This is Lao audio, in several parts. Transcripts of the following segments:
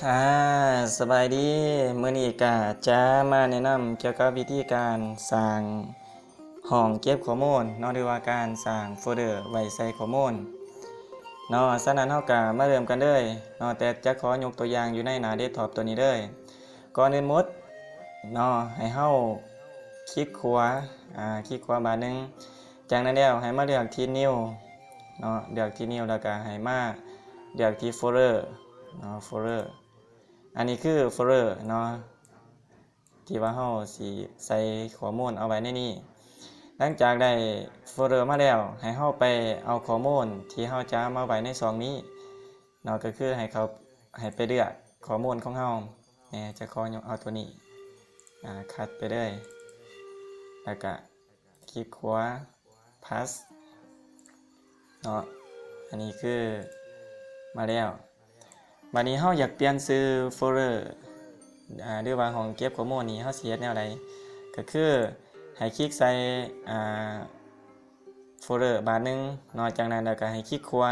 ອາ ສະບາຍດີ. ມື້ນີ້ກະຈະມາແນະນຳກ່ຽວກັບວິທີການສ້າງຫ້ອງເກັບຂໍ້ມູນເນາະ ຫຼືວ່າການສ້າງໂຟລເດີໄວ້ໃສ່ຂໍ້ມູນເນາະ. ສະນັ້ນເຮົາກະມາເລີ່ມກັນເລີຍເນາະ, ແຕ່ຈະຂໍຍົກຕົວຢ່າງຢູ່ໃນໜ້າເດັສທັອບຕົວນີ້ເລີຍ. ກ່ອນອື່ນໝົດເນາະ ໃຫ້ເຮົາຄລິກຂວາ ອາ ຄລິກຂວາບາດໜຶ່ງ. ຈາກນັ້ນແລ້ວໃຫ້ມາເລືອກທີ່ New ເນາະ, ເລືອກທີ່ New ແລ້ວກະໃຫ້ມາເລືອກທີ່ Folder ເນາະ Folder. ອັນນີ້ຄືໂຟລເດີເນາະ ທີ່ວ່າເຮົາຊິໃສ່ຂໍ້ມູນເອົາໄວ້ໃນນີ້. ຫຼັງຈາກໄດ້ໂຟລເດີມາແລ້ວ ໃຫ້ເຮົາໄປເອົາຂໍ້ມູນທີ່ເຮົາຈະມາໄວ້ໃນຊ່ອງນີ້ເນາະ, ກໍຄືໃຫ້ເຂົາ ໃຫ້ໄປເລືອກຂໍ້ມູນຂອງເຮົາ. ແນ່ ຈະຂໍຍົກເອົາຕົວນີ້ ອາ ຄັດໄປເລີຍ ແລ້ວກະ ຄລິກຂວາ plus ເນາະ. ອັນນີ້ຄືມາແລ້ວ. ບາດນີ້ເຮົາຢາກປ່ຽນຊື່ໂຟລເດີ ອາ ຫຼືວ່າຫ້ອງເກັບຂໍ້ມູນນີ້ ເຮົາຊິເຮັດແນວໃດ? ກໍຄືໃຫ້ຄລິກໃສ່ ອາ ໂຟລເດີບາດໜຶ່ງເນາະ, ຈາກນັ້ນແລ້ວກໍໃຫ້ຄລິກຂວາ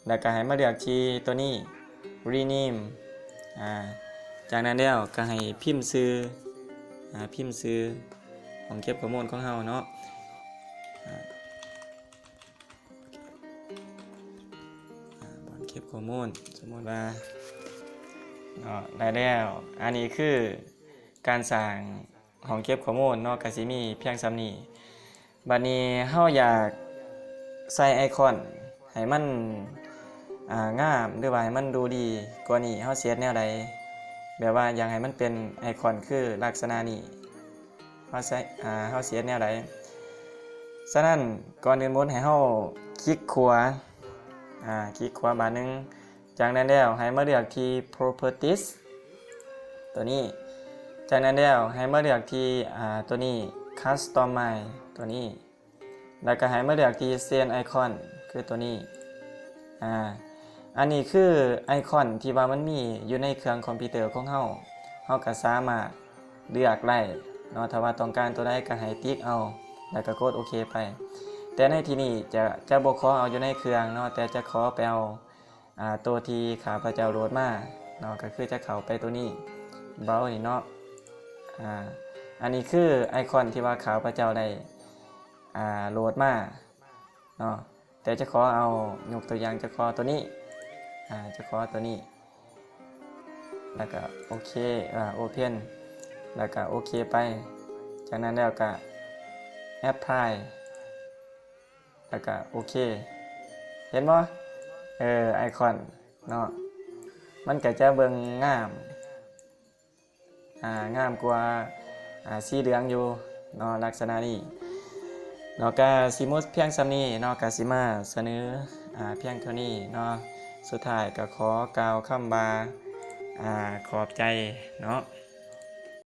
ແລ້ວກໍໃຫ້ມາເລືອກທີ່ຕົວນີ້ Rename ອາ ຈາກນັ້ນແລ້ວກໍໃຫ້ພິມຊື່ ອາ ພິມຊື່ຫ້ອງເກັບຂໍ້ມູນຂອງເຮົາເນາະ ອາ ອາ ບ່ອນເກັບຂໍ້ມູນ ສົມມຸດວ່າເນາະ ໄດ້ແລ້ວ. ອັນນີ້ຄືການສ້າງ ຫ້ອງເກັບຂໍ້ມູນເນາະ ກໍຊິມີພຽງສ່ຳນີ້. ບັດນີ້ເຮົາຢາກໃສ່ໄອຄອນໃຫ້ມັນ ອາ ງາມ ຫຼືວ່າໃຫ້ມັນດູດີກວ່ານີ້ ເຮົາຊິເຮັດແນວໃດ? ແບບວ່າຢາກໃຫ້ມັນເປັນໄອຄອນຄືລັກສະນະນີ້ ເຮົາໃສ່ ອາ ເຮົາຊິເຮັດແນວໃດ? ສະນັ້ນ ກ່ອນອື່ນໝົດໃຫ້ເຮົາຄລິກຂວາ ອາ ຄລິກຂວາບາດໜຶ່ງ. ຈາກນັ້ນແລ້ວໃຫ້ມາເລືອກທີ່ Properties ຕົວນີ້. ຈາກນັ້ນແລ້ວໃຫ້ມາເລືອກທີ່ ອາ ຕົວນີ້ Customize ຕົວນີ້ ແລ້ວກໍໃຫ້ມາເລືອກທີ່ Send Icon ຄືຕົວນີ້. ອາ ອັນນີ້ຄືໄອຄອນທີ່ວ່າມັນມີຢູ່ໃນເຄື່ອງຄອມພິວເຕີຂອງເຮົາ, ເຮົາກໍສາມາດເລືອກໄດ້ເນາະ. ຖ້າວ່າຕ້ອງການຕົວໃດກໍໃຫ້ຕິກເອົາ ແລ້ວກໍກົດໂອເຄໄປ. ແຕ່ໃນທີ່ນີ້ຈະ ຈະບໍ່ຂໍເອົາຢູ່ໃນເຄື່ອງເນາະ, ແຕ່ຈະຂໍໄປເອົາ ອາ ໂຕທີ່ຂ້າພະເຈົ້າໂຫຼດມາເນາະ, ກໍຄືຈະເຂົ້າໄປໂຕນີ້ Browse ນີ້ເນາະ. ອາ ອັນນີ້ຄືໄອຄອນທີ່ວ່າຂ້າພະເຈົ້າໄດ້ ອາ ໂຫຼດມາເນາະ, ແຕ່ຈະຂໍເອົາ ຍົກຕົວຢ່າງ ຈະຂໍໂຕນີ້ ອາ ຈະຂໍໂຕນີ້ ແລ້ວກໍໂອເຄ ອາ Open ແລ້ວກໍໂອເຄໄປ. ຈາກນັ້ນແລ້ວກໍ Apply ແລ້ວກະໂອເຄ ເຫັນບໍ່? ເອີ ໄອຄອນເນາະ ມັນກະຈະເບິ່ງງາມ ອາ ງາມກວ່າ ອາ ສີເຫຼືອງຢູ່ເນາະ ລັກສະນະນີ້ເນາະ. ກະຊິໝົດພຽງສ່ຳນີ້ເນາະ ກະຊິມາສະເໜີ ອາ ພຽງເທົ່ານີ້ເນາະ. ສຸດທ້າຍກະຂໍກ່າວຄຳວ່າ ອາ ຂອບໃຈເນາະ.